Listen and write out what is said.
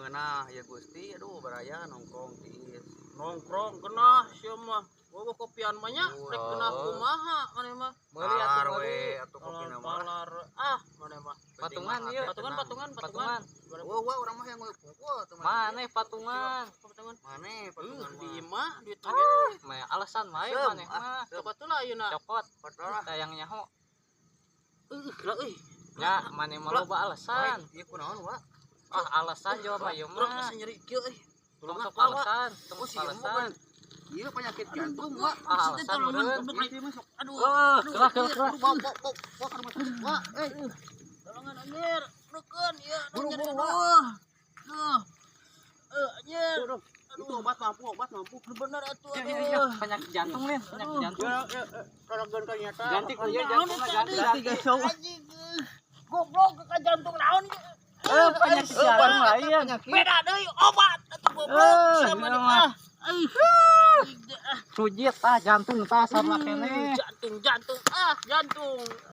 Ngeunah ya Gusti, aduh, baraya nongkrong tiis. Nongkrong kena sia mah. Bawa kopian mah nya, rek kena kumaha maneh mah. Meuli atuh Talar meuli. We atuh kopina mah. Talar ah maneh mah. Patungan ieu. Patungan, patungan, patungan. Patungan. Wah, wah, urang mah yang ngeup tuh. Maneh patungan. Patungan. Maneh patungan Di mah. imah duit Ah, ge. mah alasan mah Sem, maneh ah. mah. Copot lah ayeuna. Copot. Copot lah. Tayang nyaho. Lah euy. Ya, maneh mah loba alasan. Ieu kunaon, Wa? Ah, alasan jawab ayo Urang mah. asa nyeri kieu euy. Tong sok Tulungan, Wa. alasan, tong Oh, sok si ieu mah alasan. Ieu penyakit jantung, Wa. Ah, alasan meureun. Ieu mah sok Aduh. Eh, kelah kelah kelah. Aduh, bawa bawa bawa bawa ke rumah sakit, Wa. Eh, Tolongan anjir. Nukeun ieu. Buru, Anjir, buru, aduh. Wa. Duh. Eh, anjir. Itu obat mampu, obat mampu. Bener atuh. Ya, Aduh. ya, ya. Penyakit jantung nih, penyakit jantung. Ya, ya, kalageun ka nyata. Ganti ku ieu jantung mah ganti. Ganti guys. Anjing. Goblok ke jantung naon ieu? Eh, penyakit jantung lain. Beda deui obat atuh goblok. Eh, Siapa iya nih? mah. Ah. Anjing, ah. Sujit tah jantung tah sama keneh. Jantung, jantung, ah, jantung.